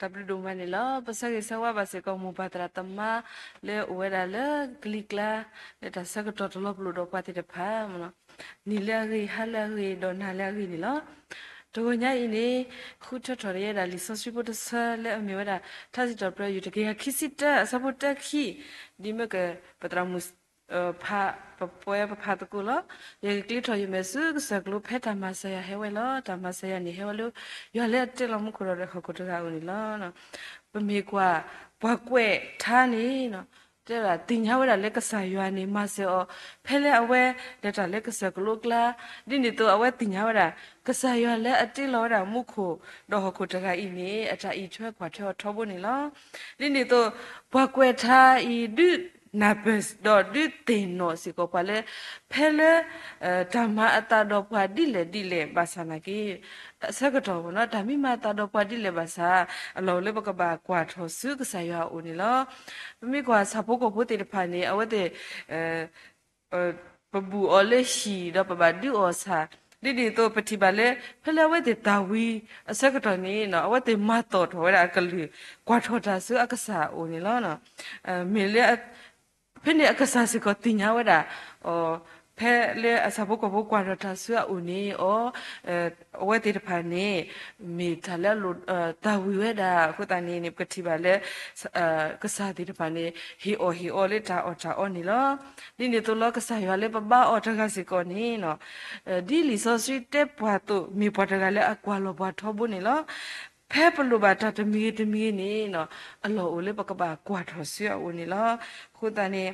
တၢ်ဘျုးဒိၣ်မးန့ၣ်လီၤ. ပဆၢဂ့ၤဆၢဝါဘၣ်စ့ၢ်ကီးမိၢ်ပၢ်သရၣ်သမါလၢအအိၣ်ဝဲဒၣ်လၢကလံၤကျါ လၢတၢ်ဆၢကတီၢ်တလီၤပလိာ်ဒီးပှၤသ့ၣ်တဖၣ် နံၤလၢအဂ့ၤ ဟါလၢအဂ့ၤ ဒီးနၤလၢအဂ့ၤန့ၣ်လီၤ. တဂီၤညါအံၤန့ၣ် ဃုထၢထီၣ်ယဲဒၣ်လံာ်စီဆှံဖိတဆၢလၢအမ့ၢ်ဝဲဒၣ် ထါစံးထီၣ်ပတြၢၤ ယူၢ်တကယၤခံဆံတၢ အဆၢဖိတၢခံ, ဒ်မ့ၢ်က ပသရၣ်မုၣ် ဖး ပပှဲပဖးသကိးလီၤ. ယကကျ့ထီၣ်ယမဲာ်ဆူကစၢၢ်ကျိၤ ဖဲတၢ်မၤစၢၤယၤဟဲဝဲလီၤ. တၢ်မၤစၢၤယၤန့ၣ်ဟဲဝဲလၢ ယွၤလၢအတဲလီၤမူခိၣ်ဒီးဟီၣ်ခိၣ်တဂၤအအိၣ်န့ၣ်လီၤ. ပမ့ၢ်ကွၢ် ပှၤကွဲးထါန့ၣ် တဲဝဲဒၣ်သ့ၣ်ညါဝဲဒၣ်လၢကစၢ်ယွၤန့ၣ် မၤစၢၤအီၤ ဖဲလၢအဝဲလဲၤတၢ်လၢကစၢၢ်ကျိၤအကျါ, ဒ်န့ၣ်အသိးအဝဲသ့ၣ်ညါဝဲဒၣ် ကစၢ်ယွၤလၢအတ့လီၤဝဲဒၣ်မူခိၣ် ဒီးဟီၣ်ခိၣ်တဂၤအံၤန့ၣ် အတၢ်အံးထွဲကွၢ်ထွဲအီၤထီဘိန့ၣ်လီၤ. ဒ်န့ၣ်အသိး ပှၤကွဲးထါအံၤ ဒုးနၢ်ပၢၢ်ဒီးဒုးသ့ၣ်နီၣ်စ့ၢ်ကီးပှၤလၢ ဖဲလၢ တၢ်မၤအသးဒီးပှၤဒ်လဲၣ်ဒ်လဲၣ်ဘၣ်ဆၣ်နာ်က့ ဆၢကတီၢ် တၢ်မ့ၢ်မၤအသးဒီးပှၤဒ်လဲၣ်ဘၣ်ဆၣ် အလီၢ်အိၣ်လၢပကဘၣ်ကွၢ်ထီၣ်ဆူကစၢ်ယွၤအအိၣ်န့ၣ်လီၤ. ပမ့ၢ်ကွၢ်ဆၣ်ဖိကီၢ်ဖိသ့ၣ်တဖၣ်န့ၣ် အဝဲသ့ၣ် ပဘူၣ်အီၤလၢဟံၣ်ဒီးပဘၣ်ဒုးအီၣ်ဆၣ်, ဒ်န့ၣ်အသိးပထံၣ်ဘၣ်လၢ ဖဲလၢအဝဲသ့ၣ်သၣ်ဝံၤအဆၢကတီၢ်န့ၣ် အဝဲသ့ၣ်မၤသီၣ်ထီၣ်ဝဲဒၣ်အကလုၢ် ကွၢ်ထီၣ်တၢ်ဆူအကစၢ်အအိၣ်န့ၣ်လီၤ. မ့ၢ်လၢ ဖဲန့ၣ်အကစၢ်စ့ၢ်ကီးသ့ၣ်ညါဝဲဒၣ် ဖဲလၢအဆၣ်ဖိကီၢ်ဖိကွၢ်ထီၣ်တၢ်ဆူအအိၣ်န့ၣ်အီၤ အဝဲသ့ၣ်တဖၣ်န့ၣ် မ့ၢ်တၢ်လၢအလိၣ် သၣ်ဝံၤဝဲဒၣ်အဃိသတးန့ၣ်န့ၣ် ပကထံၣ်ဘၣ်လၢ ကစၢ်သ့ၣ်တဖၣ်န့ၣ် ဟ့ၣ်အီၣ်ဟ့ၣ်အီလၢတၢ်အီၣ်တၢ်အီန့ၣ်လီၤ. ဒ်န့ၣ်အသိးလီၤ ကစၢ်ယွၤလၢပဘါအီၤတဂၤစ့ၢ်ကီးန့ၣ် ဒ်လံာ်စီဆှံတဲပှၤအသိး မ့ၢ်ပှၤတဂၤလၢအကွၢ်လီၤပှၤထီဘိန့ၣ်လီၤ. ဖဲပလိၣ်ဘၣ်တၢ်တမံၤဂ့ၤတမံၤဂ့ၤန့ၣ် အလီၢ်အိၣ်လၢပကဘၣ်ကွၢ်ထီၣ်ဆူအအိၣ်န့ၣ်လီၤ. အဃိသတးန့ၣ်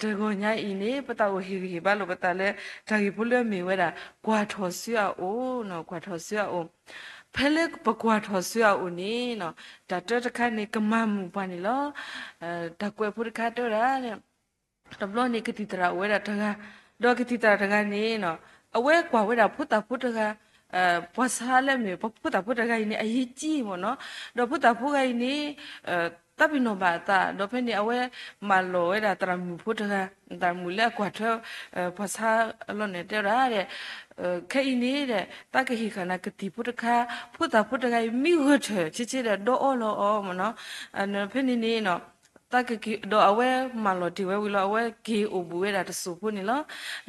တဂီၤညါအံၤန့ၣ် ပသးအိၣ်ဟ့ၣ်ဂံၢ်ဟ့ၣ်ဘါလိာ်ပသးလၢ တၢ်ဂ့ၢ်ဖိလၢအမ့ၢ်ဝဲဒၣ် ကွၢ်ထီၣ်ဆူအအိၣ်, ကွၢ်ထီၣ်ဆူအအိၣ်. ဖဲလၢပကွၢ်ထီၣ်ဆူအအိၣ်န့ၣ် တၢ်တၢတခါန့ၣ် ကမၤမုာ်ပှၤန့ၣ်လီၤ. တၢ်ကွဲးဖိတခါတဲဝဲဒၣ် တဘျီန့ၣ်ကသံၣ်သရၣ်အိၣ်ဝဲဒၣ်တဂၤ, ဒီးကသံၣ်သရၣ်တဂၤန့ၣ် အဝဲကွၢ်ဝဲဒၣ်ဖိသၣ်ဖိတဂၤ, ပှၤဆါလၢအမ့ၢ် ဖိသၣ်ဖိတဂၤအံၤန့ၣ် အရေးကြီးမ့ၢ်နီၤ, ဒီးဖိသၣ်ဖိဂၤအံၤန့ၣ် သးပ့ၤနီၣ်ဘၣ်အသး ဒီးဖဲန့ၣ်အဝဲမၢလီၤဝဲဒၣ်သရၣ်မုၣ်ဖိတဂၤ, သရၣ်မုၣ်လၢအကွၢ်ထွဲ ပှၤဆါအလီၢ်န့ၣ် တဲဝဲဒၣ် ခဲအံၤန့ၣ် သးကဟ့ၣ်ဃာ်နၤကသံၣ်ဖိတခါ, ဖိသၣ်ဖိတဂၤအံၤမ့ၢ်ဂၢၢ်ထၢၣ်ဆ့ဆ့ဒီးဒီအီလီၤအီၤမ့ၢ်နီၤ, ဖဲန့ၣ်န့ၣ် ဒီးအဝဲမၢလီၤတ့ၢ်ဝဲဝံၤလီၤ အဝဲက့ၤအိၣ်ဘူးဝဲဒၣ်တစိၢ်ဖိန့ၣ်လီၤ.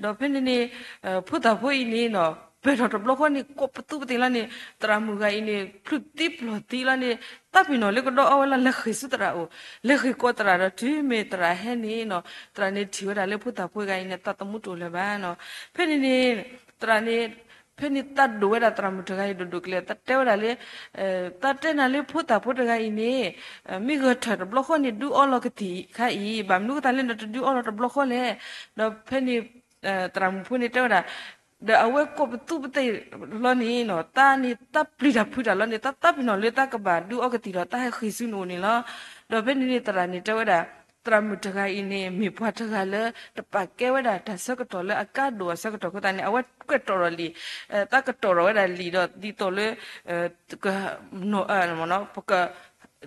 ဒီးဖဲန့ၣ်န့ၣ် ဖိသၣ်ဖိအံၤန့ၣ်နီၤ ပၢၢ်ထီၣ်တဘျီဃီန့ၣ် ကိးပသူပသ့ၣ်လီၤန့ၣ် သရၣ်မုၣ်ဂၤအံၤန့ၣ် ဖျုးသံပျီၢ်သံလီၤန့ၣ် သးပ့ၤနီၣ်လၢကဒီအီဝဲလီၤ လဲၤဃ့ၢ်ဆူသရၣ်အိၣ်, လဲၤဃ့ၢ်ကိးသရၣ်ဒီးတုၤမ့ၢ်သရၣ်ဟဲန့ၣ်နီၤ သရၣ်န့ၣ်ထံၣ်ဝဲဒၣ်လၢဖိသၣ်ဖိဂၤအံၤန့ၣ် သးသမူတအိၣ်လၢၤဘၣ်နီၤ. ဖဲန့ၣ်န့ၣ် သရၣ်န့ၣ် ဖဲန့ၣ်သးဒိၣ်ဝဲဒၣ်သရၣ်မုၣ်တဂၤအံၤဒိၣ်ဒိၣ်ကလဲာ် သးတဲဝဲဒၣ်လၢ သးတဲနၤလၢဖိသၣ်ဖိတဂၤအံၤန့ၣ် မ့ၢ်ဂၢၢ်ထၢၣ်တဘျီဃီန့ၣ် ဒုးအီလီၤကသံၣ်ခါအံၤ ဘၣ်မနုၤအဃိသတးလၢနတဒုးအီလီၤတဘျီဃီလဲၣ်. ဒီးဖဲန့ၣ် သရၣ်မုၣ်ဖိန့ၣ်တဲဝဲဒၣ် ဒီးအဝဲကိးပသူပသ့ၣ်လီၤန့ၣ်နီၤ သးန့ၣ်သးပျံၤတၢ်ဖုးတၢ်လီၤန့ၣ် သးသးပ့ၤနီၣ်လၢသးကဘၣ်ဒုးအီကသံၣ်ဒီး သးဟဲဃ့ၢ်ဆူနအိၣ်န့ၣ်လီၤ. ဒီးဖဲန့ၣ်န့ၣ်သရၣ်န့ၣ်တဲဝဲဒၣ် သရၣ်မုၣ်တဂၤအံၤန့ၣ် မ့ၢ်ပှၤတဂၤလၢ တပာ်ကဲဝဲဒၣ်တၢ်ဆၢကတီၢ်လၢအကါဒိၣ်အဆၢကတီၢ်အဃိသတးန့ၣ် အဝဲကတီၢ်ထီၣ်လံာ်, သးကတီၢ်ထီၣ်ဝဲဒၣ်လံာ်ဒီး ဒ်သိးလၢ ဒ်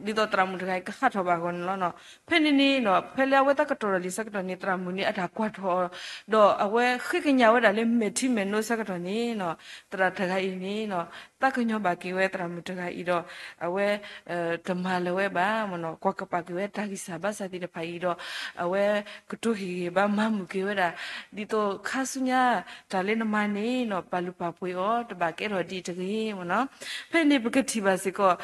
သိးသရၣ်မုၣ်တဂၤအံၤကဟးထီၣ်ဘၣ်အဂီၢ်န့ၣ်လီၤ. ဖဲန့ၣ်န့ၣ်နီၤ ဖဲလၢအဝဲသးကတီၢ်ထီၣ်လံာ်ဆၢကတီၢ်န့ၣ် သရၣ်မုၣ်န့ၣ်အတၢ်ကွၢ်ထီၣ် ဒီးအဝဲဃ့ကညးဝဲဒၣ်လၢမဲာ်ထံမဲာ်နိဆၢကတီၢ်န့ၣ်နီၤ သရၣ်တဂၤအံၤန့ၣ်နီၤ သးကညီၤဘၣ်က့ၤဝဲသရၣ်မုၣ်တဂၤအံၤဒီး အဝဲ တမၤလၢၤဝဲဘၣ်မ့ၢ်နီၤ ကွၢ်ကပာ်က့ၤဝဲတၢ်ဂံၢ်စၢ်ဘါစၢ်သ့ၣ်တဖၣ်အံၤဒီး အဝဲကတိၤဟ့ၣ်ဂံၢ်ဘါမၤမုာ်က့ၤဝဲဒၣ် ဒ်သိးခါဆူညါ တၢ်လၢနမၤန့ၣ်နီၤ ပာ်လုၢ်ပာ်ပှ့ၤအီၤ တဘၣ်ကဲထီၣ်ဒ်အံၤတဂ့ၤမ့ၢ်နီၤ. ဖဲန့ၣ်ပကထံၣ်ဘၣ်စ့ၢ်ကီး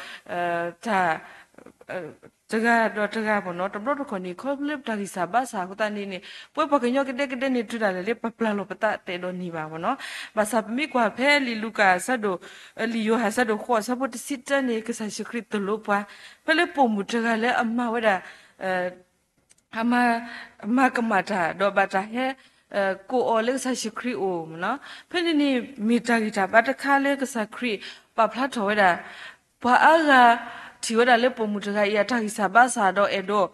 တၢ် တဂၤဒီးတဂၤမ့ၢ်နီၤ တဘျီတခီၣ်န့ၣ် ခီဖျိလၢပတၢ်ဂံၢ်စၢ်ဘါစၢ်အဃိသတးန့ၣ်န့ၣ် ပဝဲပှၤကညီကဒဲကဒဲန့ၣ် တုၤဒၣ်လဲာ်လၢပပျၢ်လီၤပသးသဲးဒီးန့ၢ်ဘၣ်မ့ၢ်နီၤ. ဘၣ်ဆၣ်ပမ့ၢ်ကွၢ်ဖဲလံာ်လူၤကၣ်အဆၢဒိၣ် လံာ်ယိၤဟၣ်အဆၢဒိၣ်ဃိးအဆၢဖိတဆံတၢန့ၣ် ကစၢ်ယ့ၣ်ၡူးခရံာ်သိၣ်လိပှၤ ဖဲလၢပိာ်မုၣ်တဂၤလၢအမၤဝဲဒၣ် အမၤ မၤကမၣ်တၢ် ဒီးဘၣ်တၢ်ဟဲ ကိးအီၤလၢကစၢ်ယ့ၣ်ၡူးခရံာ်အအိၣ်မ့ၢ်နီၤ. ဖဲန့ၣ်န့ၣ် မ့ၢ်တၢ်ဂံၢ်တၢ်ဘါတခါလၢကစၢ်ခရံာ်ပာ်ဖျါထီၣ်ဝဲဒၣ် ပှၤအါဂၤ ထံၣ်ဝဲဒၣ်လၢပိာ်မုၣ်တဂၤအံၤအတၢ်ဂံၢ်စၢ်ဘါစၢ်ဒီးအဲၣ်ဒိး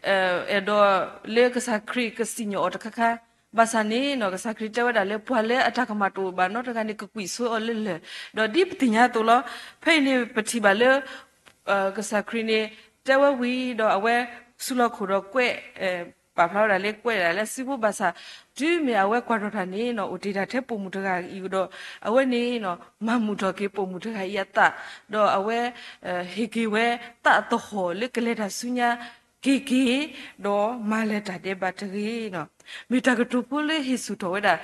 အဲၣ်ဒိးလၢကစၢ်ခရံာ်ကစံၣ်ညီၣ်အီၤတခါခါ, ဘၣ်ဆၣ်န့ၣ်နီၤ ကစၢ်ခရံာ်တဲဝဲဒၣ်လၢ ပှၤလၢအတၢ်ကမၣ်တအိၣ်ဘၣ်နီတဂၤန့ၣ် ကကွံာ်ဆိအီၤလၢလၢၢ်, ဒီးဒ်ပသ့ၣ်ညါအသိးလီၤ. ဖဲအံၤန့ၣ် ပထံၣ်ဘၣ်လၢ ကစၢ်ခရံာ်န့ၣ် တဲဝဲဝံၤဒီးအဝဲ ဆူလီၢ်ခိၣ်ဒီးကွဲး အဲ ပာ်ဖျါဝဲဒၣ်လၢကွဲးဒၣ်လၢစုဖိဘၣ်ဆၣ် တုၤမ့ၢ်အဝဲကွၢ်ထီၣ်တၢ်န့ၣ်နီၤ အိၣ်တ့ၢ်တၢ်ထဲပိာ်မုၣ်တဂၤအံၤဒီး အဝဲန့ၣ်နီၤ မၤမုာ်ထီၣ်က့ၤပိာ်မုၣ်တဂၤအံၤအသး ဒီးအဝဲ ဟ့ၣ်က့ၤဝဲသးသဟီၣ်လၢကလဲၤတၢ်ဆူညါက့ၤက့ၤ ဒီးမၤလၢၤတၢ်ဒဲးဘးတဂ့ၤနီၤ. မ့ၢ်တၢ်ကတိၤဖိလၢဟ့ၣ်ဆူၣ်ထီၣ်ဝဲဒၣ်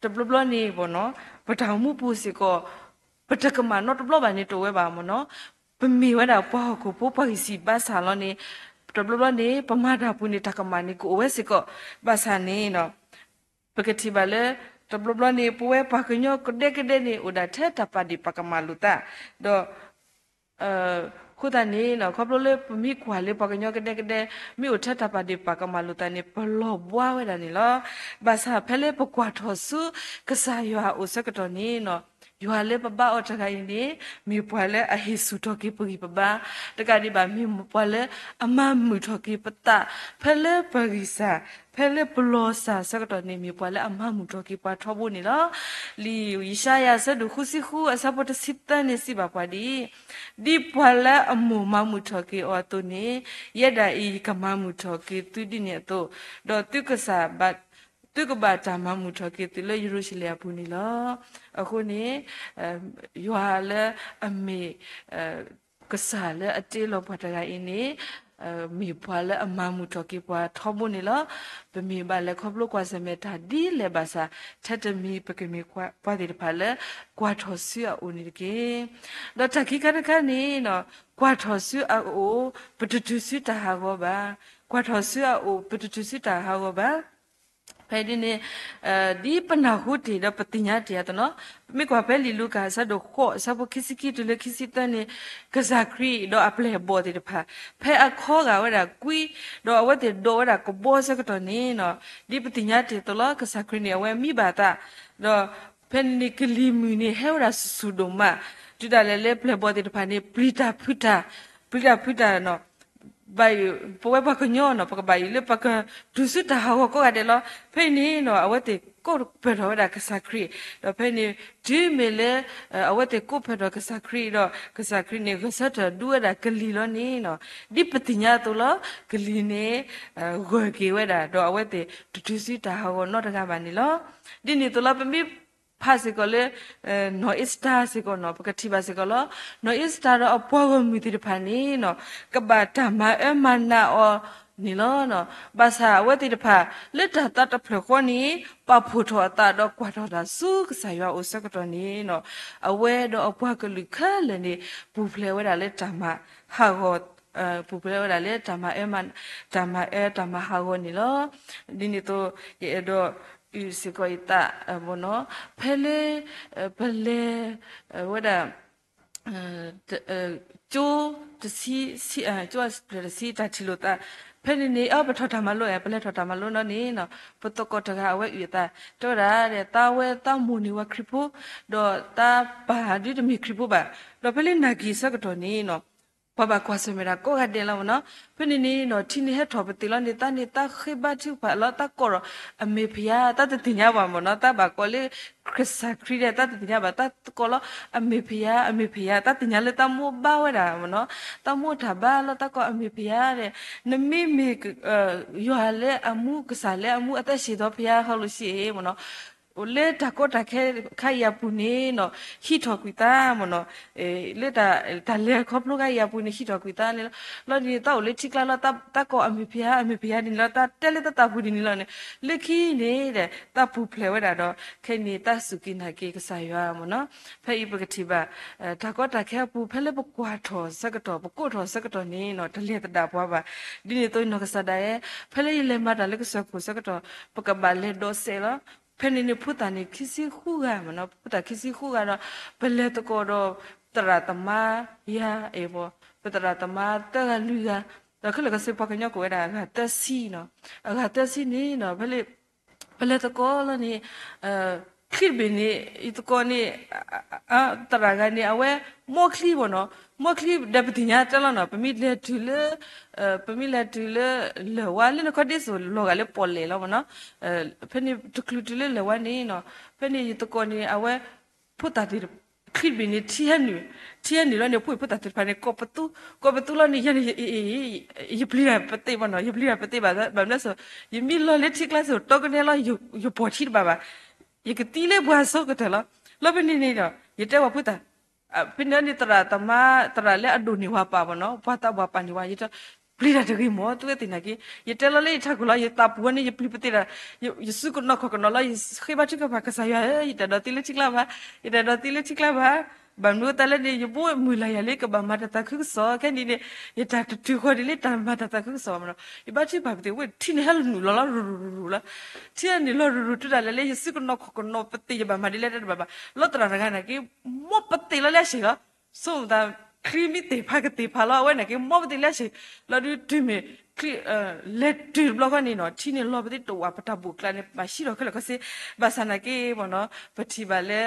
တဘျီဘျီန့ၣ်ဘၣ်နီၤ ပတၢ်အိၣ်မူပူၤစ့ၢ်ကီး ပတကမၣ်နီတဘျီဘၣ်န့ၣ်တအိၣ်ဝဲဘၣ်မ့ၢ်နီၤ. ပမ့ၢ်ဝဲဒၣ်ပှၤဟီၣ်ခိၣ်ဖိပှၤဂံၢ်စံးဘါစၢ်လီၤန့ၣ် တဘျီဘျီန့ၣ် ပမၤတၢ်ပူၤန့ၣ် တၢ်ကမၣ်န့ၣ်ကအိၣ်ဝဲစ့ၢ်ကီး ဘၣ်ဆၣ်န့ၣ်နီၤ ပကထံၣ်ဘၣ်လၢ တဘျီဘျီန့ၣ် ပဝဲပှၤကညီကဒဲကဒဲန့ၣ် အိၣ်ဒၣ်ထဲတၢ်ပာ်ဒ့ၣ်ပာ်ကမၣ်လိာ်သး ဒီး အဃိသတးန့ၣ်နီၤ ခီဖျိလၢပမ့ၢ်ကွၢ်လၢပှၤကညီကဒဲကဒဲ မ့ၢ်အိၣ်ထဲတၢ်ပာ်ဒ့ၣ်ပာ်ကမၣ်လိာ်သးန့ၣ် ပလီၤဘှါဝဲဒၣ်န့ၣ်လီၤ. ဘၣ်ဆၣ်ဖဲလၢပကွၢ်ထီၣ်ဆူကစၢ်ယွၤအအိၣ်ဆၢကတီၢ်န့ၣ်နီၤ ယွၤလၢပဘါအီၤတဂၤအံၤန့ၣ် မ့ၢ်ပှၤလၢအဟ့ၣ်ဆူၣ်ထီၣ်က့ၤပဂံၢ်ပဘါ တကးဒံးဘၣ် မ့ၢ်ပှၤလၢအမၤမုာ်ထီၣ်က့ၤပသး ဖဲလၢပဂံၢ်စၢ် ဖဲလၢပလီၤစၢ်ဆၢကတီၢ်န့ၣ် မ့ၢ်ပှၤလၢအမၤမုာ်ထီၣ်က့ၤပှၤထီဘိန့ၣ်လီၤ. လံာ်ယၡါယၤအဆၢဒိၣ်ဃုဆံဃုအဆၢဖိတဆံသၢန့ၣ်စံးဘၣ်ပှၤဒ်အံၤ, ဒ်ပှၤလၢအမိၢ်မၤမုာ်ထီၣ်က့ၤအီၤအသိးန့ၣ်, ယဲဒၣ်အံၤယကမၤမုာ်ထီၣ်က့ၤသုဒ်န့ၣ်အသိး, ဒီးသုကဘၣ် သုကဘၣ်တၢ်မၤမုာ်ထီၣ်က့ၤသုလၢယရူၤၡလ့ၣ်အပူၤန့ၣ်လီၤ. အဃိန့ၣ် ယွၤလၢအမ့ၢ် ကစၢ်လၢအတ့လီၤပှၤတဂၤအံၤန့ၣ် မ့ၢ်ပှၤလၢအမၤမုာ်ထီၣ်က့ၤပှၤထီဘိန့ၣ်လီၤ. ပမ့ၢ်ဘၣ်လဲၤခီဖျိကွၢ်ဆၢၣ်မဲာ်တၢ်ဒ်လဲၣ်ဘၣ်ဆၣ်, ထဲတမံၤပကမ့ၢ်ပှၤသ့ၣ်တဖၣ်လၢကွၢ်ထီၣ်ဆူအအိၣ်န့ၣ်တက့ၢ်. ဒီးတၢ်ခံခါတခါန့ၣ် ကွၢ်ထီၣ်ဆူအအိၣ် ပတတုၤဆူတၢ်ဟးဂီၤဘၣ်. ကွၢ်ထီၣ်ဆူအအိၣ် ပတတုၤဆူတၢ်ဟးဂီၤဘၣ်. ဖဲဒ်န့ၣ် ဒ်ပနၢ်ဟူတ့ၢ်ဒီးပသ့ၣ်ညါတ့ၢ်အသိးနီၤ, ပမ့ၢ်ကွၢ်ဖဲလံာ်လူၤကၣ်အဆၢဒိၣ်ဃိး အဆၢဖိခံဆံခံတုၤလၢခံဆံသၢန့ၣ်, ကစၢ်ခရံာ်ဒီးအပျဲၢ်အဘီၣ်သ့ၣ်တဖၣ် ဖဲအခီဂာ်ဝဲဒၣ်ကွံ, ဒီးအဝဲသ့ၣ်ဒိးဝဲဒၣ်ကဘီဆၢကတီၢ်န့ၣ်နီၤ, ဒ်ပသ့ၣ်ညါတ့ၢ်အသိးလီၤ, ကစၢ်ခရံာ်န့ၣ် အဝဲမံဘၣ်အသး, ဒီးဖဲန့ၣ်န့ၣ် ကလံၤမုၢ်န့ၣ်ဟဲဝဲဒၣ်ဆူၣ်ဆူၣ်ဒိၣ်မး, တုၤဒၣ်လဲာ်လၢပျဲၢ်ဘီၣ်သ့ၣ်တဖၣ်န့ၣ် ပျံၤတၢ်ဖုးတၢ်, ပျံၤတၢ်ဖုးတၢ်နီၤ ဘၣ်ယိၣ် ပဝဲပှၤကညီနီၤ ပကဘၣ်ယိၣ်လၢပကတုၤဆူတၢ်ဟးဂီၤကိးဂၤဒဲးလီၤ. ဖဲအံၤန့ၣ်နီၤ အဝဲသ့ၣ်ကိးပၢၢ်ထီၣ်ဝဲဒၣ်ကစၢ်ခရံာ်, ဒီးဖဲန့ၣ် တုၤမ့ၢ်လၢ အဝဲသ့ၣ်ကိးပၢၢ်ထီၣ်ကစၢ်ခရံာ်ဒီး ကစၢ်ခရံာ်န့ၣ် ဂဲၤဆၢထၢၣ်ဒူဝဲဒၣ်ကလံၤလီၤန့ၣ်နီၤ, ဒ်ပသ့ၣ်ညါအသိးလီၤ, ကလံၤန့ၣ် ဂၢၢ်က့ၤဝဲဒၣ် ဒီးအဝဲသ့ၣ်တတုၤဆူတၢ်ဟးဂီၤနီတဂၤဘၣ်န့ၣ်လီၤ. ဒ်န့ၣ်အသိးလီၤ ပမ့ၢ်ဖးစ့ၢ်ကီးလၢ နီၢ်အ့စတၢၤစ့ၢ်ကီးနီၤ ပကထံၣ်ဘၣ်စ့ၢ်ကီးလီၤ. နီၢ်အ့စတၢၤဒီးအပှၤဂီၢ်မုၢ်သ့ၣ်တဖၣ်န့ၣ်နီၤ ကဘၣ်တၢ်မၤအၢမၤနးအီၤန့ၣ်လီၤ. ဘၣ်ဆၣ်အဝဲသ့ၣ်တဖၣ် လၢတၢ်သးတဖျၢၣ်ဃီန့ၣ် ပာ်ဖှိၣ်ထီၣ်အသးဒီးကွၢ်ထီၣ်တၢ်ဆူကစၢ်ယွၤအအိၣ်ဆၢကတီၢ်န့ၣ်နီၤ အဝဲဒီးအပှၤကလုာ်ခဲလၢာ်န့ၣ် ပူၤဖျဲးဝဲဒၣ်လၢတၢ်မၤဟးဂီၤ ပူၤဖျဲးဝဲဒၣ်လၢတၢ်မၤအၢ တၢ်မၤအၢတၢ်မၤဟးဂီၤန့ၣ်လီၤ. ဒ်န့ၣ်အသိး ယအဲၣ်ဒိးအုၣ်စ့ၢ်ကီးယသး ဖဲလၢ ပလဲၤ ဝဲဒၣ် ကၠိ တဆံ ကၠိဖျၢၣ်တဆံ တၢ်ထံၣ်လိာ်သး ဖဲန့ၣ်န့ၣ် အပထီၣ်တၢ်မၤလိ ပလဲၤထီၣ်တၢ်မၤလိနီၤန့ၣ်နီၤ ပသကိးတဂၤအဝဲအုၣ်အသး တဲဝဲဒၣ် သးဝဲသးမိၢ်န့ၣ်ဝဲခရံာ်ဖိ ဒီးသးပၢ်ဒုတမ့ၢ်ခရံာ်ဖိဘၣ်. ဒီးဖဲလၢနာ်က့ၤဆၢကတီၢ်န့ၣ်နီၤ ပှၤဘၣ်ကွၢ်ဆၢၣ်မဲာ်တၢ်ကိးဂၤဒဲးလီၤမ့ၢ်နီၤ. ဖဲန့ၣ်န့ၣ်နီၤ ထံန့ၣ်ဟဲထီၣ်ပသ့ၣ်လီၤန့ၣ် သးန့ၣ်သးဃ့ဘါထုကဖၣ်လီၤ သးကိးဒီး အမ့ၢ်ဖယၤ သးတသ့ၣ်ညါဘၣ်မ့ၢ်နီၤ သးဘၣ်ကိးလၢ ကစၢ်ခရံာ်ဒီး သးတသ့ၣ်ညါဘၣ် သးကိးလီၤ အမ့ၢ်ဖယၤ အမ့ၢ်ဖယၤ သးသ့ၣ်ညါလၢသးမိၢ်ဘါဝဲဒၣ်မ့ၢ်နီၤ သးမိၢ်တၢ်ဘါလီၤ သးကိးအမ့ၢ်ဖယၤဒီး နမ့မ့ၢ် ယွၤလၢအမူ ကစၢ်လၢအမူအသးစံးထီၣ်ဖယၤဟီလိာ်စံးမ့ၢ်နီၤ လၢတၢ်ကီတၢ်ခဲခါအံၤအပူၤန့ၣ်နီၤ ဟံးထီၣ်ကွံာ်သးမ့ၢ်နီၤ လၢတၢ်လဲၤခီဖျိခါအံၤအပူၤန့ၣ် ဟံးထီၣ်ကွံာ်သးန့ၣ်လီၤ. လီၤန့ၣ် သးအိၣ်လၢထံကျါလီၤ သးကိးအမ့ၢ်ဖယၤ အမ့ၢ်ဖယၤဒ်န့ၣ်လီၤ သးတဲလၢသးသးပူၤဒ်န့ၣ်လီၤန့ၣ် လၢခံန့ၣ်ဒီး သးပူၤဖျဲးဝဲဒၣ်ဒီး ခဲအံၤန့ၣ် သးစူၢ်က့ၤနာ်က့ၤကစၢ်ယွၤမ့ၢ်နီၤ. ဖဲအံၤပကထံၣ်ဘၣ် တၢ်ကီတၢ်ခဲအပူၤ ဖဲလၢပကွၢ်ထီၣ်ဆၢကတီၢ် ပကိးထီၣ်ဆၢကတီၢ်န့ၣ်နီၤ တလဲၤသဒၣ်ပှၤဘၣ်. ဒ်န့ၣ်အသိးနီၢ်ကစၢ်ဒၣ်ယဲ ဖဲလၢယလဲၤမၤတၢ်လၢကစၢၢ်ခိၣ်ဆၢကတီၢ် ပကဘၣ်လဲၤဒိးစဲးလီၤ. ဖဲန့ၣ်န့ၣ် ဖိသၣ်န့ၣ်ခံဆံဃုဂၤမ့ၢ်နီၤ ဖိသၣ်ခံဆံဃုဂၤဒီး ပလဲၤသကိးဒီး သရၣ်သမါယၤအဲၣ်ဘီ ပသရၣ်သမါသၢဂၤလွံၢ်ဂၤ ဒီးခဲလၢာ်ခဲဆ့ပှၤကညီကိးဝဲဒၣ်အဂၤသၢဆံနီၤ အဂၤသၢဆံန့ၣ်နီၤ ဖဲလၢ ပလဲၤသကိးလီၤန့ၣ် ချံတဘ့ၣ်န့ၣ် ယသကိးန့ၣ် သရၣ်ဂၤန့ၣ် အဝဲ မီချံမ့ၢ်နီၤ မီချံဒီးပသ့ၣ်ညါတဲလီၤနီၤ ပမ့ၢ်လဲၤတုၤလၢ ပမ့ၢ်လဲၤတုၤလၢ လၢၢ်ဝါလၢနခီဒ့စိၣ်လီၤဂာ်လၢပီၣ်လဲၣ်လီၤမ့ၢ်နီၤ ဖဲန့ၣ်တချုးတုၤလၢလၢၢ်ဝါန့ၣ်နီၤ ဖဲန့ၣ်ယသကိးန့ၣ် အဝဲ ဖိသၣ်သ့ၣ် ချံတဘ့ၣ်န့ၣ် ထံဟဲနုာ်, ထံဟဲနုာ်လီၤန့ၣ် ဖိအံၤဖိသၣ်သ့ၣ်တဖၣ်န့ၣ် ကိးပသူ, ကိးပသူလီၤန့ၣ် ယၤန့ၣ် ယပျံၤတၢ်ပသ့ၣ်ဘၣ်နီၤ, ယပျံၤတၢ်ပသ့ၣ်ဘၣ်, ဘၣ်မနုၤလဲၣ်, ယမ့ၢ်လီၤလၢထံကျါစ့ၢ်ကီး တီကနဲလီၤ ယပိာ်ထံတဘၣ်ဘၣ်, ယကသံလၢပှၤအစိကတၢၢ်လီၤ. လၢဖဲန့ၣ်န့ၣ်ဒီး ယတဲဝဲဖိသၣ် ဖဲန့ၣ်န့ၣ် သရၣ်သမါ သရၣ်လၢအဒိၣ်န့ၢ်ဝဲပၢ်ဘၣ်နီၤ, ပှၤသးပှၢ်ပာ်န့ၢ်ဝဲ, ယတဲ ပျံၤတၢ်တဂ့ၤမး သုဝဲသ့ၣ်နာ်က့, ယတဲလီၤလၢယထးခိၣ်လီၤ, ယသးပူၤဝဲန့ၣ် ယပျံၤပသ့ၣ်တၢ်, ယစုကနိးခီၣ်ကနိးလီၤ, ယဃ့ဘါထုကဖၣ်ကစၢ်ယွၤဧၢ, ယတၢ်ဒိးသံလၢထံကျါဘၣ်, ယတၢ်ဒိးသံလၢထံကျါဘၣ်, ဘၣ်မနုၤအဃိသတးလဲၣ်န့ၣ် ယဘိမုၢ်လၢ်ယၤလၢကဘၣ်မၤတၢ်သးခုကစီၣ်, ခဲန့ၣ်န့ၣ် ယတၢ်တတုၤဃီဒ်လၢတၢ်မၤတၢ်သးခုကစီၣ်ဘၣ်မးနီၤ, ယဘါထုကဖၣ်ပသ့ၣ်ဝဲ ထံန့ၣ်ဟဲနုာ်လီၤလီၤ ရူၤရူၤရူၤလီၤ, ထံန့ၣ်လီၤရူၤရူၤတုၤဒၣ်လဲာ်လၢ ယစုကနိးခီၣ်ကနိးပသ့ၣ် ယဘၣ်မၤဒ်လဲၣ်တဘၣ်ဘၣ်, လီၤသရၣ်တဂၤနာ်က့ မိၢ်ပသ့ၣ်လီၤလၢအဆံးလီၤ, ဆိမိၣ်သး ချံမ့ၢ်သ့ၣ်ဖးကသ့ၣ်ဖးလီၤ, အဝဲနာ်က့ မိၢ်ပသ့ၣ်လၢအဆံး, လီၤဒုးတုၤမ့ၢ် လဲၤတုၤတဘျီဃီန့ၣ်နီၤ, ထံန့ၣ်လီၤပသ့ၣ်တဝး ပတၢ်ဘိၣ်ကျါန့ၣ် ဘၣ်ဟံးထီၣ်ခဲလၢာ်ခဲဆ့, ဘၣ်ဆၣ်နာ်က့မးနီၤ, ပထံၣ်ဘၣ်လၢ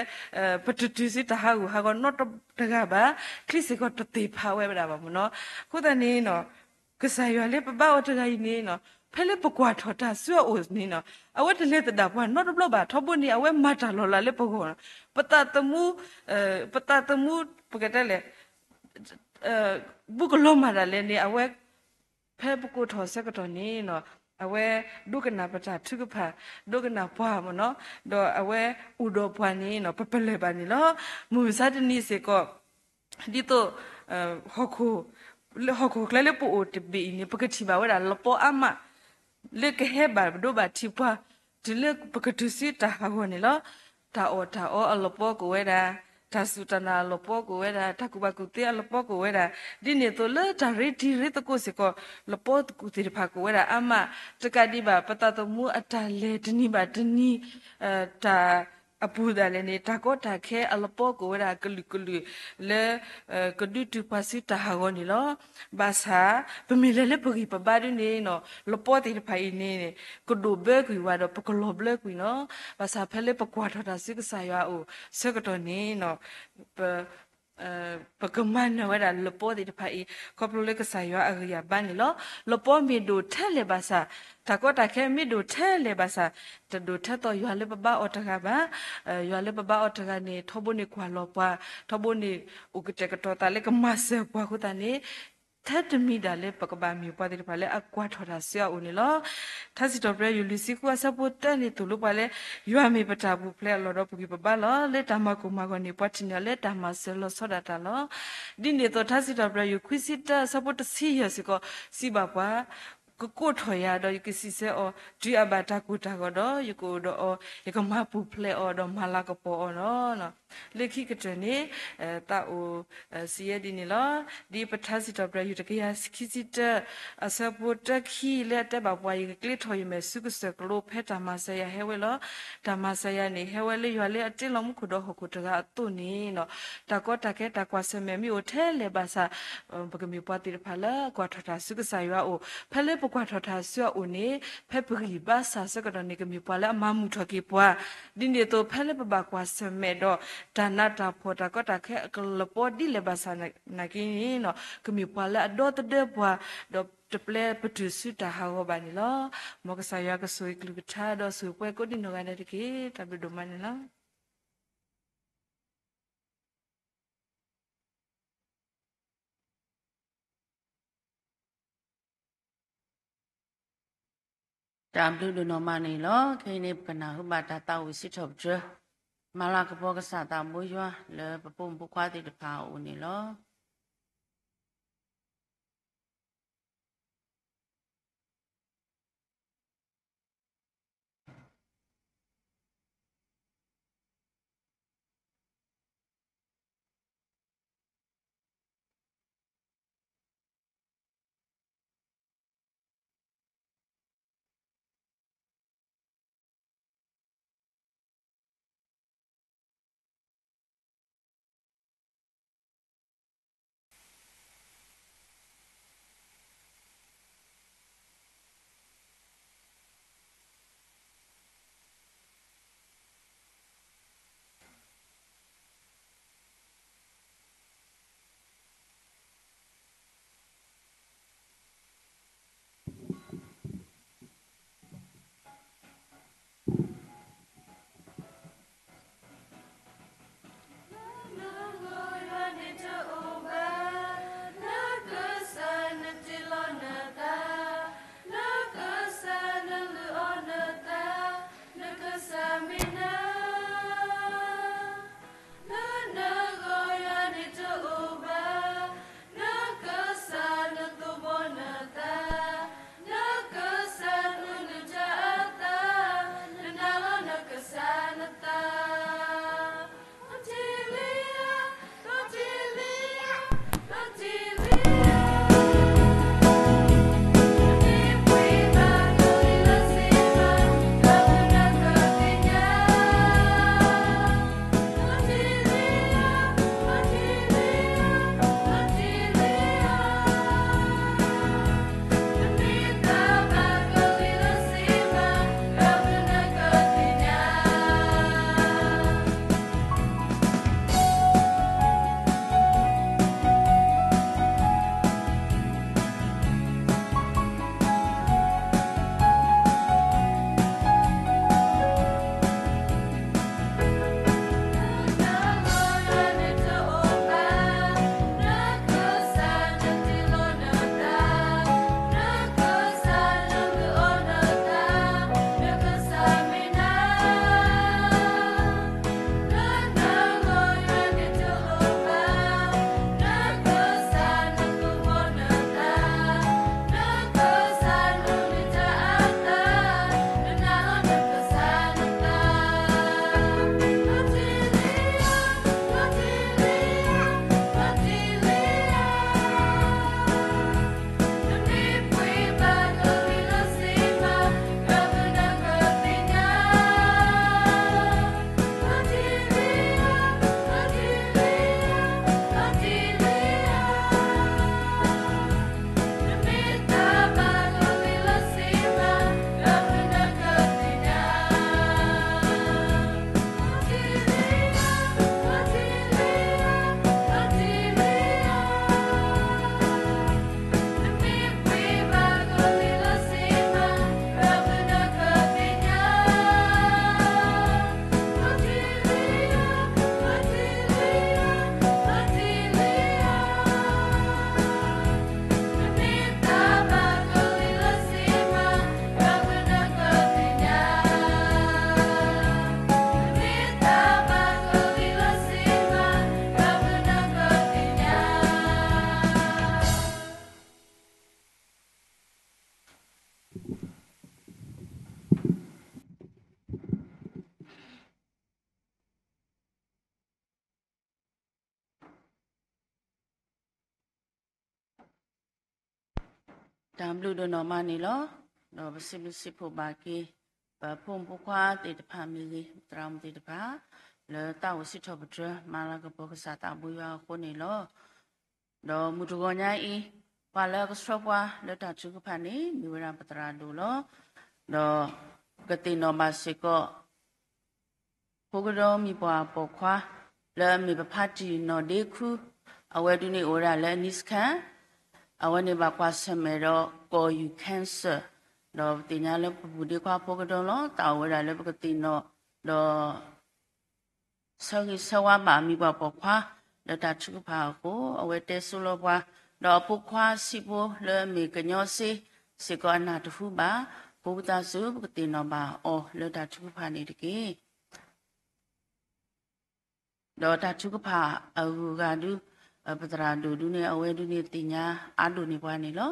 ပတတုၤဆူတၢ်ဟးဂူာ်ဟးဂီၤနီတဂၤဘၣ်, ချံစ့ၢ်ကီးတသ့ၣ်ဖးဝဲဒၣ်ဘၣ်မးနီၤ, အဃိသတးန့ၣ်နီၤ ကစၢ်ယွၤလၢပဘါအီၤတဂၤအံၤန့ၣ်နီၤ, ဖဲလၢပကွၢ်ထီၣ်တၢ်ဆူအအိၣ်န့ၣ်နီၤ, အဝဲတလဲၤသဒၣ်ပှၤနီတဘျီဘၣ်, ထီဘိန့ၣ် အဝဲမၤတၢ်လီၤလးလၢပဂီၢ်နီၤ, ပသးသမူ, ပသးသမူ ပကတဲလဲၣ် ဘူးကလီၤမၤတၢ်လဲၣ်န့ၣ် အဝဲ ဖဲပကိးထီၣ်ဆၢကတီၢ်န့ၣ်နီၤ, အဝဲဒိကနၣ်ပတၢ်ထုကဖၣ်, ဒိကနၣ်ပှၤမးနီၤ, ဒီးအဝဲအိၣ်ဒီးပှၤန့ၣ်နီၤ ပပလၢၢ်ဘၣ်န့ၣ်လီၤ. မုၢ်မဆါတနံၤစ့ၢ်ကီး ဒ်သိး ဟီၣ်ခိၣ်, လၢဟီၣ်ခိၣ်ချၢလၢပအိၣ်တဘ့ၣ်အံၤန့ၣ် ပကထံၣ်ဘၣ်ဝဲဒၣ်လပီအါမး လၢကဟဲဘၣ်ဒိဘၣ်ထံးပှၤ တုၤလၢပကတုၤဆူတၢ်ဟးဂီၤန့ၣ်လီၤ. တၢ်အီၣ်တၢ်အီအလပီကအိၣ်ဝဲဒၣ်, တၢ်စူၢ်တၢ်နာ်အလပီကအိၣ်ဝဲဒၣ်, တၢ်ကူၣ်ဘၣ်ကူၣ်သ့အလပီကအိၣ်ဝဲဒၣ်, ဒ်န့ၣ်အသိးလၢတၢ်ရ့တံၤရ့သကိးစ့ၢ်ကီး လပီကူၣ်သ့ၣ်တဖၣ်ကအိၣ်ဝဲဒၣ်အါမး, တကးဒံးဘၣ် ပသးသမူအတၢ်လဲၤတနံၤဘၣ်တနံၤ တၢ်အပူၤဒၣ်လဲာ်န့ၣ် တၢ်ကီတၢ်ခဲအလပီကအိၣ်ဝဲဒၣ်ကလုာ်ကလုာ်လၢ ကဒုးတုၤပှၤဆူတၢ်ဟးဂီၤန့ၣ်လီၤ. ဘၣ်ဆၣ် ပမ့ၢ်လဲၤလၢပဂံၢ်ပဘါဒ်န့ၣ်နီၤ လပီသ့ၣ်တဖၣ်အံၤန့ၣ် ကဒိၣ်ဘၢကွံာ်ဝဲဒီး ပကလီၤဘျၢကွံာ်နီၤ. ဘၣ်ဆၣ်ဖဲလၢပကွၢ်ထီၣ်တၢ်ဆူကစၢ်ယွၤအအိၣ်ဆၢကတီၢ်န့ၣ်နီၤ ပ ပကမၤနၢၤဝဲဒၣ်လပီသ့ၣ်တဖၣ်အံၤ ခီဖျိလၢကစၢ်ယွၤအဂံၢ်အဘါန့ၣ်လီၤ. လပီမ့ၢ်ဒိၣ်ထဲလဲၣ်ဘၣ်ဆၣ်, တၢ်ကီတၢ်ခဲမ့ၢ်ဒိၣ်ထဲလဲၣ်ဘၣ်ဆၣ်, တဒိၣ်ထဲသိးယွၤလၢပဘါအီၤတဂၤဘၣ်. ယွၤလၢပဘါအီၤတဂၤန့ၣ် ထီဘိန့ၣ်ကွၢ်လီၤပှၤ, ထီဘိန့ၣ် အိၣ်ကတဲာ်ကတီၤသးလၢကမၤစၢၤပှၤအဃိသတးန့ၣ် ထဲတမံၤဒၣ်လၢပကဘၣ်မ့ၢ်ပှၤသ့ၣ်တဖၣ်လၢအကွၢ်ထီၣ်တၢ်ဆူအအိၣ်န့ၣ်လီၤ. ထါစံးထီၣ်ပတြၢၤယိၤလွံၢ်ဆံဃုအဆၢဖိသၢန့ၣ်သိၣ်လိပှၤလၢ ယွၤမ့ၢ်ပတၢ်ပူၤဖျဲးအလီၢ်ဒီးပဂံၢ်ပဘါလီၤ. လၢတၢ်မၤကိၢ်မၤဂီၤန့ၣ် ပှၤထံၣ်န့ၢ်အီၤလၢတၢ်မၤစၢၤလီၤဆီဒၣ်တၢ်လီၤ. ဒ်န့ၣ်အသိး ထါစံးထီၣ်ပတြၢၤယိၤခွံဆံတၢအဆၢဖိတဆံယဲၢ်စ့ၢ်ကီး စံးဘၣ်ပှၤ, ကကိးထီၣ်ယၤဒီးယကစံးဆၢအီၤ, တုၤအဘၣ်တၢ်ကိၢ်တၢ်ဂီၤဒီး ယကအိၣ်ဒီးအီၤ, ယကမၤပူၤဖျဲးအီၤဒီးမၤလၤကပီၤအီၤလီၤ. လၢခံကတၢၢ်န့ၣ် သးအိၣ်စံးယဲဒ်န့ၣ်လီၤ. ဒ်ပထါစံးထီၣ်ပတြၢၤယိၤတကယၤခံဆံတၢ အဆၢဖိတၢခံလၢအတဲဘၣ်ပှၤ ယကကျ့ထီၣ်ယမဲာ်ဆူကစၢၢ်ကျိၤ ဖဲတၢ်မၤစၢၤယၤဟဲဝဲလီၤ. တၢ်မၤစၢၤယၤန့ၣ် ဟဲဝဲလၢယွၤလၢအတ့လီၤမူခိၣ်ဒီးဟီၣ်ခိၣ်တဂၤအသိးန့ၣ်လီၤ. တၢ်ကီတၢ်ခဲတၢ်ကွၢ်ဆၢၣ်မဲာ်မ့ၢ်အိၣ်ထဲလဲၣ်ဘၣ်ဆၣ် ပကမ့ၢ်ပှၤသ့ၣ်တဖၣ်လၢအကွၢ်ထီၣ်တၢ်ဆူကစၢ်ယွၤအအိၣ်, ဖဲလၢပကွၢ်ထီၣ်တၢ်ဆူအအိၣ်န့ၣ် ဖဲပဂံၢ်ဘါစၢ်ဆၢကတီၢ်န့ၣ် ကမ့ၢ်ပှၤလၢအမၤမုာ်ထီၣ်က့ၤပှၤ, ဒ်န့ၣ်အသိး ဖဲလၢပဘၣ်ကွၢ်ဆၢၣ်မဲာ်ဒီး တၢ်နးတၢ်ဖှီၣ်တၢ်ကီတၢ်ခဲအကလပီဒ်လဲၣ်ဘၣ်ဆၣ်နာ်က့န့ၣ် ကမ့ၢ်ပှၤလၢအဒီသဒၢပှၤ ဒီးတပျဲပတုၤဆူတၢ်ဟးဂီၤဘၣ်န့ၣ်လီၤ. မ်ကစၢ်ယွၤကဆိၣ်ဂ့ၤကလုၢ်ကထါ ဒီးဆိၣ်ဂ့ၤပှၤကိးဒံနီၢ်ဂၤဒဲးတက့ၢ်. တၢ်ဘျုးဒိၣ်မးန့ၣ်လီၤ. တၢ်ဘျုးဒိၣ်နီၢ်မးန့ၣ်လီၤ. ခဲအံၤန့ၣ် ပကနၢ်ဟူဘၣ်တၢ်သးဝံၣ်စံးထီၣ်ပတြၢၤ မၤလၤကပီၤကစၢ်သးဘိယွၤ လၢပပိာ်မုၣ်ဖိခွါသ့ၣ်တဖၣ်အအိၣ်န့ၣ်လီၤ. တၢ်ဘျုးဒိၣ်နီၢ်မးန့ၣ်လီၤ. ဒီးပစံးဘျုးစံးဖှိၣ်ဘၣ်က့ၤ ပဖိမုၣ်ဖိခွါသ့ၣ်တဖၣ်မ့ၢ်ဂ့ၤ, သရၣ်မုၣ်သ့ၣ်တဖၣ် လၢသးအိၣ်စံးထီၣ်ပတြၢၤ မၤလၤကပီၤကစၢ်သးဘိယွၤအဃိန့ၣ်လီၤ. ဒီးမုၢ်တဂီၤညါအံၤ ပှၤလၢအကဆှၢပှၤလၢတၢ်ထုကဖၣ်န့ၣ် မ့ၢ်ဝဲဒၣ်ပသရၣ်ဒိၣ်လီၤ. ဒီးပကသ့ၣ်နီၣ်ဘၣ်စ့ၢ်ကီး ဖိကဒိမံၤပှၢ်ပိာ်ခွါ လၢအမ့ၢ်ပဖါတံၢ်နီၢ်ဒ့ခူ, အဝဲဒုးန့ၣ်အိၣ်ဝဲဒၣ်လၢ Nishkan, အဝဲန့ၣ်ဘၣ်ကွၢ်ဆၢၣ်မဲာ်ဒီး ကီၢ်ယူၢ် cancer, ဒီးပသ့ၣ်ညါလၢပပူၤဒ့ခွါဖိကဒိလီၤ. တၢ်အိၣ်ဝဲဒၣ်လၢပကသ့ၣ်နီၣ် ဒီး ဆၢဂ့ၤဆၢဝါဘၣ်မံၤပှၢ်ပိာ်ခွါ လၢတၢ်ထုကဖၣ်အဃိ အဝဲတဲဆိလီၤပှၤ, ဒီးအဖိခွါဆံးဖိလၢအမ့ၢ်ကညီစ့ စ့ၢ်ကီးအနၢ်တဟူဘၣ်, အဃိသတးစ့ၢ်ပကသ့ၣ်နီၣ်ဘၣ်အီၤလၢတၢ်ထုကဖၣ်န့ၣ်တက့ၢ်. ဒီးတၢ်ထုကဖၣ်အဂုၤအဂၤဒုး ပသရၣ်ဒိၣ်ဒုးန့ၣ် အဝဲဒုးန့ၣ်သ့ၣ်ညါအါဒိၣ်န့ၢ်ပှၤန့ၣ်လီၤ.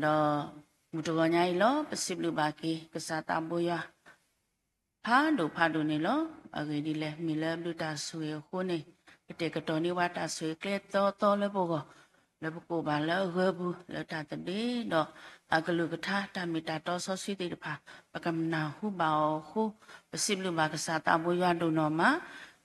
ဒီးမုၢ်တဂီၤညါအံၤလီၤ ပစံးဘျုးဘၣ်က့ၤ ကစၢ်သးဘိယွၤ ဖးဒိၣ်ဖးဒိၣ်န့ၣ်လီၤ. အဂ့ၢ်ဒ်လဲၣ် မ့ၢ်လၢအဘျုးတၢ်ဆိၣ်ဂ့ၤအဃိန့ၣ် ကတဲာ်ကတီၤန့ၢ်ပှၤတၢ်ဆိၣ်ဂ့ၤကျဲသီသီလၢပဂီၢ်, လၢပကအိၣ်ဘၣ်လၢအဂၢၤပူၤ လၢတၢ်သဘျ့ ဒီးအကလုၢ်ကထါ တၢ်မ့ၢ်တၢ်တီစီဆှံသ့ၣ်တဖၣ် ပကနၢ်ဟူဘၣ်အီၤအဃိ ပစံးဘျုးဘၣ်ကစၢ်သးဘိယွၤဒိၣ်နီၢ်မး,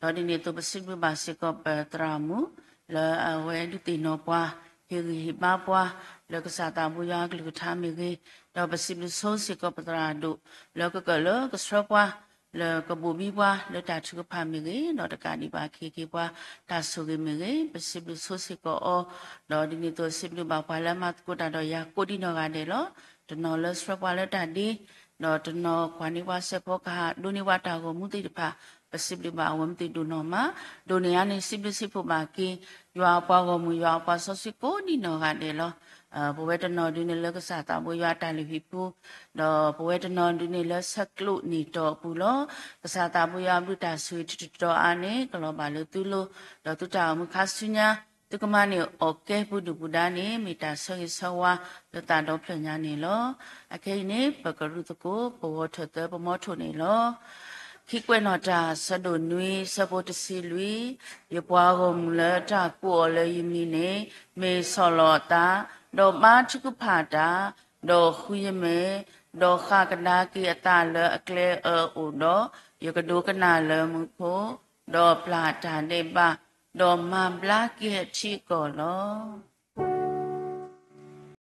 ဒီးဒ်န့ၣ်အသိးပစံးဘျုးဘၣ်စ့ၢ်ကီးပသရၣ်မုၣ် လၢအဝဲဒုးသ့ၣ်နီၣ်ပှၤ ဟ့ၣ်ဂံၢ်ဟ့ၣ်ဘါပှၤ လၢကစၢ်သးဘိယွၤအကလုၢ်ကထါမ့ၢ်ဂ့ၤ, ဒီးပစံးဘျုးဆိစ့ၢ်ကီးပသရၣ်ဒိၣ် လၢကကၢၣ်လၢကဆှၢပှၤ လၢကဘိၣ်ဘံပှၤလၢတၢ်ထုကဖၣ်မ့ၢ်ဂ့ၤ, ဒီးတကးဒံးဘၣ်ကဟ့ၣ်က့ၤပှၤ တၢ်ဆိၣ်ဂ့ၤမ့ၢ်ဂ့ၤ, ပစံးဘျုးဆိစ့ၢ်ကီးအီၤ, ဒီးဒ်န့ၣ်အသိးစံးဘျုးဘၣ်ပှၤလၢအမၤသကိးတၢ်ဒီးယၤကိးဒံနီၢ်ဂၤဒဲးလီၤ. တနီၤလၢဆှၢပှၤလၢတၢ်ဒ့, ဒီးတနီၤကွၢ်န့ၢ်ပှၤစဲးဖီကဟၣ် ဒိးန့ၢ်ပှၤတၢ်ဂီၤမူသ့ၣ်တဖၣ်, ပစံးဘျုးဘၣ်အဝဲသ့ၣ်ဒိၣ်နီၢ်မး, ဒိၣ်န့ၢ်အါန့ၣ် စံးဘျုးစံးဖှိၣ်ဘၣ်က့ၤ ယွၤအပှၤဂီၢ်မုၢ် ယွၤအပှၤစီဆှံကိးဒံနီၢ်ဂၤဒဲးလီၤ. ပဝဲတနီၤဒုးန့ၣ်လၢကစၢ်သးဘိယွၤအတၢ်လုၢ်ဟံၣ်ပူၤ, ဒီးပဝဲတနီၤဒုးန့ၣ်လၢဆဲးကျိးန့ၢ်တီၢ်အပူၤလီၤ. ကစၢ်သးဘိယွၤအဘျုးတၢ်ဆိၣ်ဂ့ၤထူးထူးတီၤတီၤအါန့ၣ် ကလီၤဘၣ်လၢသုလိၤ, ဒီးသုတၢ်အိၣ်မူခါဆူညါ, သုကမၤန့ၢ်အီၣ်ကဲပူၤဒုၣ်ပူၤဒါန့ၣ် မ့ၢ်တၢ်ဆၢဂ့ၤဆၢဝါလၢသးဒီဖျၢၣ်ညါန့ၣ်လီၤ. အခဲအံၤန့ၣ် ပကရူၢ်သကိး ပဂီၤထၢၣ်သၢပမီထိၣ်န့ၣ်လီၤ. ခံကွဲးနီၣ်တၢ် ဆၢဒိၣ်နွံ ဆၢဖိတဆံလွံၢ်, ယပှၤဂီၢ်မုၢ်လၢတၢ်ကိးအီၤလၢယမံၤန့ၣ် မ့ၢ်ဆီၣ်လီၤအသး, ဒီးဘါထုကဖၣ်တၢ်, ဒီးဃုယမဲာ်, ဒီးဃၣ်ကဒါက့ၤအသးလၢအကျဲအၢအိၣ်ဒီး, ယကဒိကနၣ်လၢမူခိၣ်, ဒီးပျၢ်တၢ်ဒဲးဘး, ဒီးမၤဘျါက့ၤအထံအကီၢ်လီၤ.